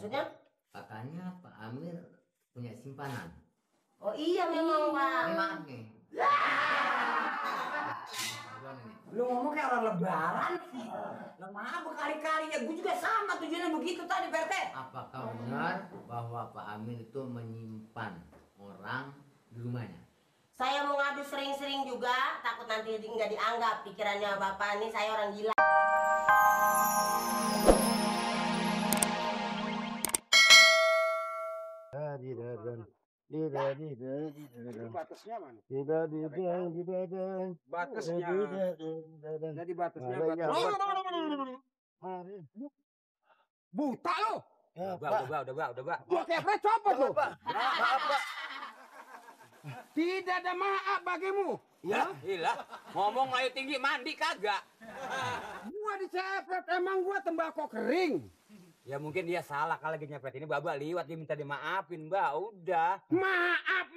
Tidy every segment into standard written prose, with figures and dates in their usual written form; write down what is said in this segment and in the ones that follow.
Maksudnya? Katanya Pak Amir punya simpanan. Oh iya memang Pak. Maaf nih. Lu ngomong kayak orang lebaran. Maaf berkali-kali ya, gue juga sama tujuannya begitu tadi Pak RT. Apakah benar bahwa Pak Amir itu menyimpan orang di rumahnya? Saya mau ngadu sering-sering juga, takut nanti nggak dianggap pikirannya Bapak nih saya orang gila. Batasnya mana? Batasnya. Jadi batasnya Buta lo. udah. Gua kepret copot lo. Maaf, Pak. Tidak ada maaf bagimu. Ya, ilah. Ngomong layu tinggi mandi kagak. Gua dicepret emang gua tembakau kering. Ya mungkin dia salah kalau lagi nyepet ini Baba liwat dia minta dimaafin, Mbak. Udah. Maaf.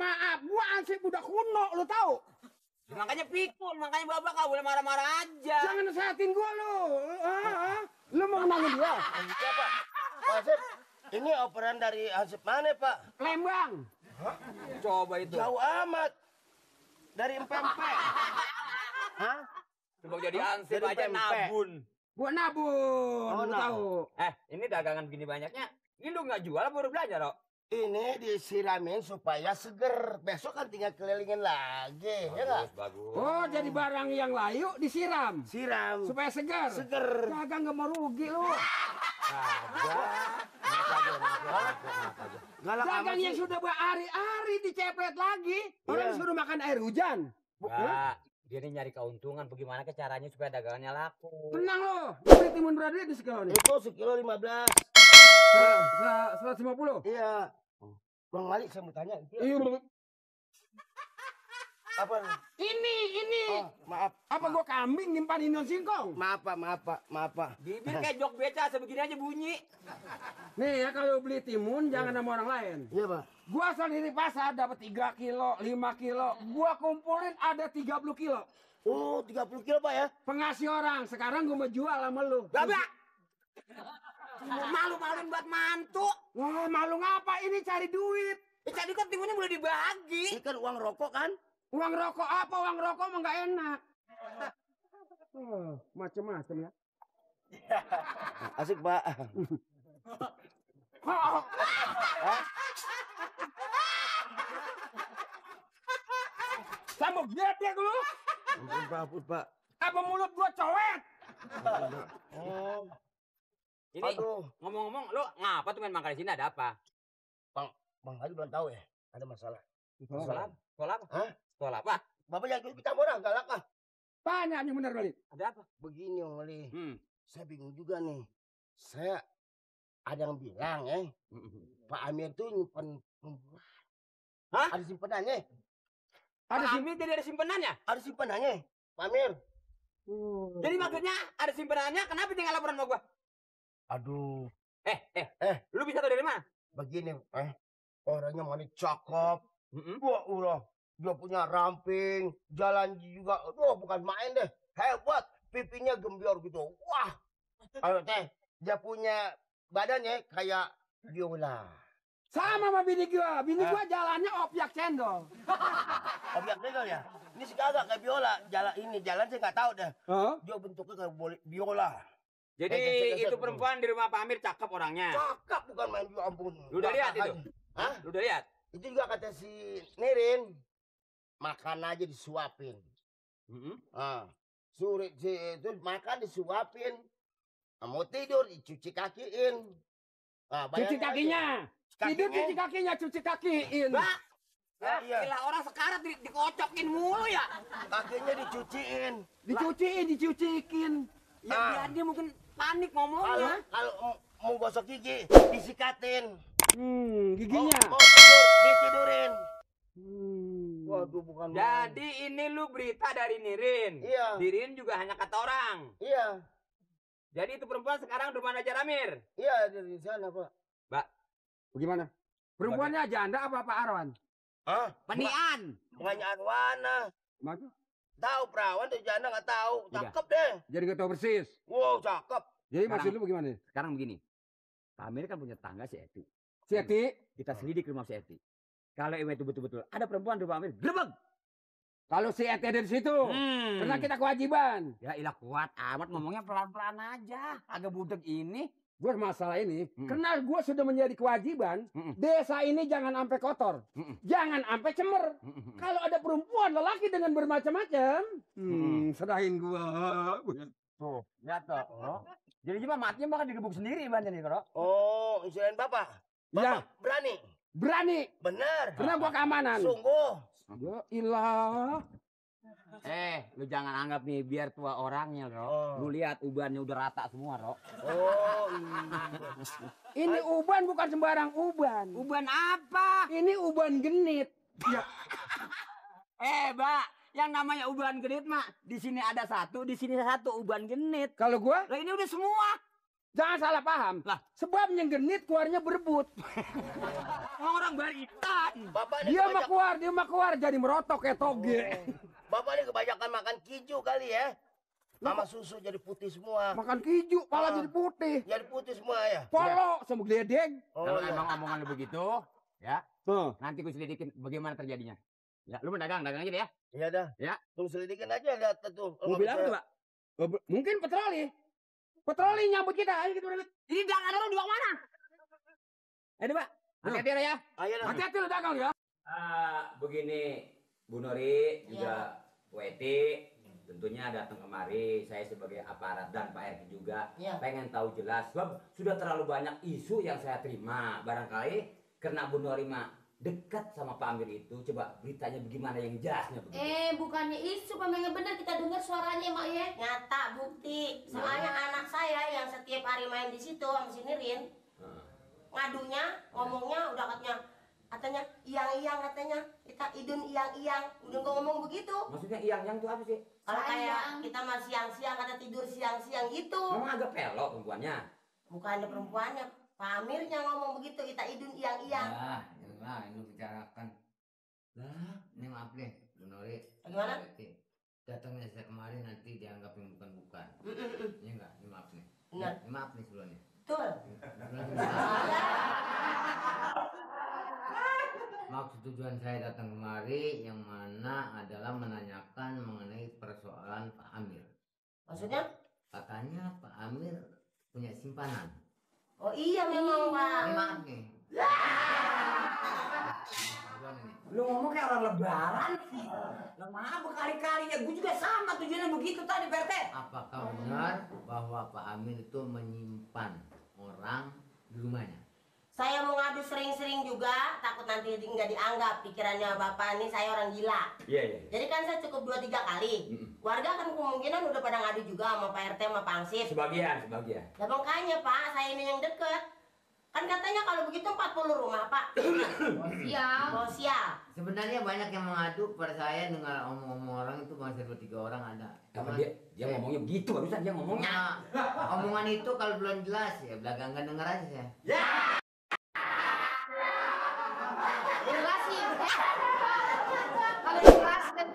Gua ansip budak kuno lo tahu. Ya, makanya pikul, makanya Baba gak boleh marah-marah aja. Jangan nasehatin gua lo. Lu mau kenalin dia? Iya, Pak. Pak Hansip, ini operan dari Hansip mana, Pak? Lembang. Coba itu. Jauh amat. Dari empe-empe. Hah? Coba jadi ansip Jadi aja pempek. nabun. Gua nabun, Oh, lu nah. tahu. Ini dagangan gini banyaknya. Ini lu nggak jual baru belanja, Rok? Ini disiramin supaya seger. Besok kan tinggal kelilingin lagi, ya nggak? Bagus. Oh, jadi barang yang layu disiram Siram. supaya segar. Seger. Dagang nggak mau rugi lu. Maaf aja. Galak amat Dagang yang sih. sudah berhari-hari dicepet lagi. Orang Iya. disuruh makan air hujan. Enggak. Dia ini nyari keuntungan. Bagaimana ke caranya supaya dagangannya laku? Tenang lo. Beli timun berada di sekilo nih. Itu sekilo 15. 150. Iya. Bang Malik, saya mau tanya. Iya, Apa? ini. Oh, maaf. Apa gua kambing nyimpan Indon singkong? Maaf, Pak. Bibir kayak jok beca sebegini aja bunyi. Nih ya kalau beli timun jangan sama orang lain. Iya, Pak. Gua sendiri pasar dapat 3 kilo, 5 kilo. Gua kumpulin ada 30 kilo. Oh, 30 kilo, Pak ya? Pengasih orang. Sekarang gua mau jual sama lu. Baba! Malu-maluin buat mantu. Wah, malu ngapa ini cari duit? Tadi kan timunnya boleh dibagi. Ini kan uang rokok kan? Uang rokok apa? Uang rokok mah nggak enak. Macem-macem ya. Asik, Pak. Sambung gedek lu. Ampun, Pak. Apa mulut gua cowet? Oh, Ini aduh. ngomong-ngomong, lo ngapa tuh main makan di sini? Ada apa? Bang Haji belum tahu ya? Ada masalah. Sekolah apa? Sekolah apa? Hah? Sekolah apa? Bapak yang kita orang galak ah. Tanya nih bener kali. Ada apa? Begini, Om Ali. Hmm. Saya bingung juga nih. Saya ada yang bilang Pak Amir tuh nyimpen. Hah? Ada simpenannya. Ada simpen jadi ada simpenannya. Ada simpenannya. Pak Amir. Jadi maksudnya ada simpenannya, kenapa tinggal laporan sama gua? Aduh. Lu bisa tahu dari mana? Begini, orangnya mana cakep. Wah, udah. Dia punya ramping, jalan juga. Aduh, bukan main deh. Hebat. Pipinya gembiar gitu. Wah. Ayo teh, dia punya badannya kayak biola. Sama sama bini gua. Bini gua jalannya opyak cendol. Objek legal ya? Ini sih kagak kayak biola. Jalan saya nggak tahu deh. Hah? Dia bentuknya kayak biola. Jadi gesek-gesek itu gitu. perempuan di rumah Pak Amir cakep orangnya. Cakep bukan main, ya ampun. Lu udah lihat itu? Hah? Lu udah lihat? Itu juga kata si Nirin. Makan aja disuapin. Suruh itu makan disuapin. Mau tidur dicuci kakiin. Cuci kakinya. Tidur cuci kakinya, cuci kakiin. Mbak, Iya. gila orang sekarat dikocokin mulu ya. Kakinya dicuciin. Dicuciin. Ya dia mungkin panik ngomongnya. Kalau mau gosok gigi disikatin. Giginya. Mau tidur ditidurin. Waduh, bukan main. Jadi ini lu berita dari Nirin. Iya. Nirin juga hanya kata orang. Iya. Jadi itu perempuan sekarang di rumah Raja Amir. Iya, dari sana, Pak. Mbak, Bagaimana? Perempuannya janda apa Pak Arwan? Hah? penian. Bukannya Arwana. Maksud? Tahu perawan tuh janda nggak tahu. Iya. Cakep deh. Jadi nggak tahu persis. Wow, cakep. Jadi Sekarang- maksud lu bagaimana? Sekarang begini. Pak Amir kan punya tetangga si Eti. Si Eti, Kita selidik rumah si Eti. Kalau emang itu betul-betul ada perempuan di Pak Amir, gerbang. kalau si Eti ada di situ, karena kita kewajiban. Ya ilah kuat amat ngomongnya pelan-pelan aja. Agak budeg ini. Gue masalah ini, karena gue sudah menjadi kewajiban, desa ini jangan sampai kotor, jangan sampai cemer. Kalau ada perempuan lelaki dengan bermacam-macam, serahin gue. Tuh, lihat toh. Oh. Jadi cuma matinya bakal digebuk sendiri bannya nih, Bro. Oh, istilahnya Bapak. Ya, Bapak berani. berani, Benar. karena gue keamanan. Sungguh. Ya ilah. Lu jangan anggap nih biar tua orangnya, Bro. Oh. Lu lihat ubannya udah rata semua, Bro. Oh, Ini uban bukan sembarang uban. Uban apa? Ini uban genit. Mbak, yang namanya uban genit mah di sini ada satu, di sini satu uban genit. Kalau gue, Lah ini udah semua. jangan salah paham. Lah. Sebab yang genit keluarnya berebut. Orang baritan. Bapak ini Dia mah keluar jadi merotok kayak toge. Bapak ini kebanyakan makan keju kali ya. Sama susu jadi putih semua. Makan keju, pala jadi putih. Jadi putih semua ya. Polo sama geledek. Kalau iya. emang omongan lu begitu, ya, Tuh. nanti gue selidikin bagaimana terjadinya. Ya, lu mau dagang aja deh ya. Iya dah. Ya. Tunggu selidikin aja lihat tuh. Mobil apa tuh, Pak? Mungkin patroli. Patroli nyambut kita. Ayo kita berangkat. Ini dagangan lu dibawa mana? Ayo, Pak. Hati-hati ya. Ayo dah. Hati-hati lu dagang ya. Begini, Bu Nori juga Bu Eti tentunya datang kemari. Saya sebagai aparat dan Pak RT juga pengen tahu jelas. Sebab sudah terlalu banyak isu yang saya terima. Barangkali karena Bu Nori mah dekat sama Pak Amir itu. Coba beritanya bagaimana yang jelasnya begitu. Bukannya isu, memang yang benar kita dengar suaranya, Mak ya. Nyata, bukti. Soalnya anak saya yang setiap hari main di situ sama si Nirin, ngadunya, ngomongnya udah katanya iyang-iyang katanya. Kita idun iyang-iyang. Udah ngomong begitu. Maksudnya yang tuh apa sih? Kalau kayak kita mah siang-siang kata tidur siang-siang gitu. Memang agak pelok perempuannya. Bukannya perempuannya, Pak Amirnya ngomong begitu, kita idun iyang-iyang. Lah, ini bicarakan. Lah, ini maaf deh, Bu Nori. Bagaimana? Datangnya saya kemarin nanti dianggap yang bukan-bukan. Ini enggak, ini maaf nih. Benar. Ini maaf nih sebelumnya. Betul. Maksud tujuan saya datang kemari yang mana adalah menanyakan mengenai persoalan Pak Amir. Maksudnya? Katanya Pak Amir punya simpanan. Oh iya memang, Pak. Ini maaf nih. Lu ngomong kayak orang lebaran. Lemah berkali-kali ya. Gue juga sama tujuannya begitu tadi, Pak RT. Apakah benar bahwa Pak Amir itu menyimpan orang di rumahnya? Saya mau ngadu sering-sering juga, takut nanti nggak dianggap pikirannya Bapak nih saya orang gila. Iya. Jadi kan saya cukup 2-3 kali. Warga kan kemungkinan udah pada ngadu juga sama Pak RT sama Pak Ansip. Sebagian. Ya makanya Pak, saya ini yang deket. Kan katanya kalau begitu 40 rumah Pak. Sosial. Sebenarnya banyak yang mengadu kepada saya dengar omong-omong orang itu masih 2-3 orang ada. Apa dia ngomongnya begitu barusan dia ngomongnya. Nah, omongan itu kalau belum jelas ya belakangan denger aja saya. Jelas sih. Kalau jelas kan.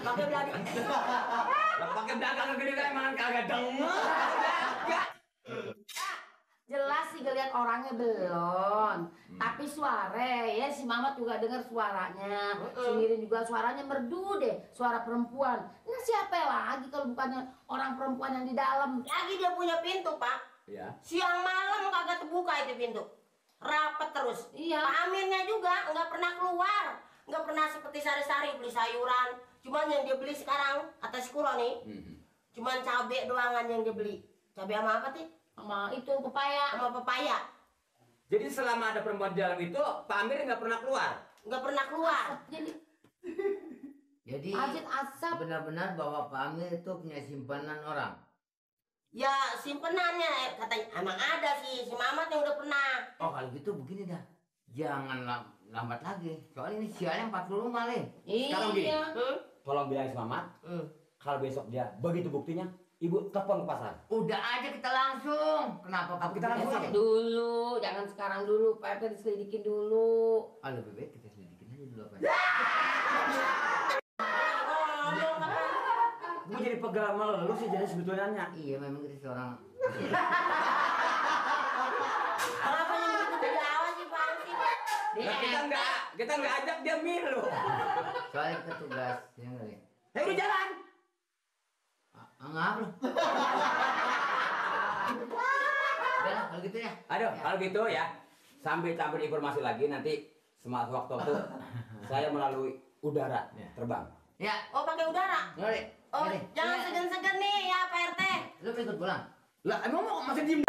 Pakai beladi. Pakai dagang gede kayak mangan kagak denger. Jelas sih ngeliat orangnya belum. Tapi suara ya si Mamat juga dengar suaranya. Si Nirin juga suaranya merdu deh, suara perempuan. Nah siapa lagi kalau bukannya orang perempuan yang di dalam? Lagi dia punya pintu Pak. Ya. Siang malam kagak terbuka itu pintu. Rapet terus. Iya. Pak Aminnya juga nggak pernah keluar. Nggak pernah seperti sehari-hari beli sayuran. Cuman yang dia beli sekarang, kata si Kuro nih, cuman cabai doangan yang dia beli. Cabai sama apa sih? Sama itu pepaya. Sama pepaya. Jadi selama ada perempuan di dalam itu, Pak Amir nggak pernah keluar. Nggak pernah keluar. Jadi Ajit asap. benar-benar bahwa Pak Amir itu punya simpanan orang. Ya simpenannya katanya emang ada sih si Mamat yang udah pernah. Oh kalau gitu begini dah. Jangan lambat lagi. Soalnya ini sialnya 40 rumah nih. Sekarang gini. Iya. Tolong bilang sama Mamat, kalau besok dia begitu buktinya, Ibu telepon ke pasar. Udah aja kita langsung. Kenapa Pak Kita langsung aja? Dulu, jangan sekarang dulu. Pak RT diselidikin dulu. Ah lebih baik kita selidikin aja dulu apa. Gue jadi gak malu sih jadi sebetulnya? Iya memang kita seorang. Kenapa yang begitu Jawa sih Bang sih? Nah, kita nggak ajak dia milu. Soalnya kita tugas, ya nggak ya? Ayo udah jalan. Ngap lu. Udah lah, kalau gitu ya. Aduh, kalau gitu ya, sambil campur informasi lagi nanti waktu saya melalui udara terbang. Ya. Oh pakai udara? Ngeri. Oh jangan segan-segan nih ya Pak RT. Lu ikut pulang. Lah emang mau masih diem?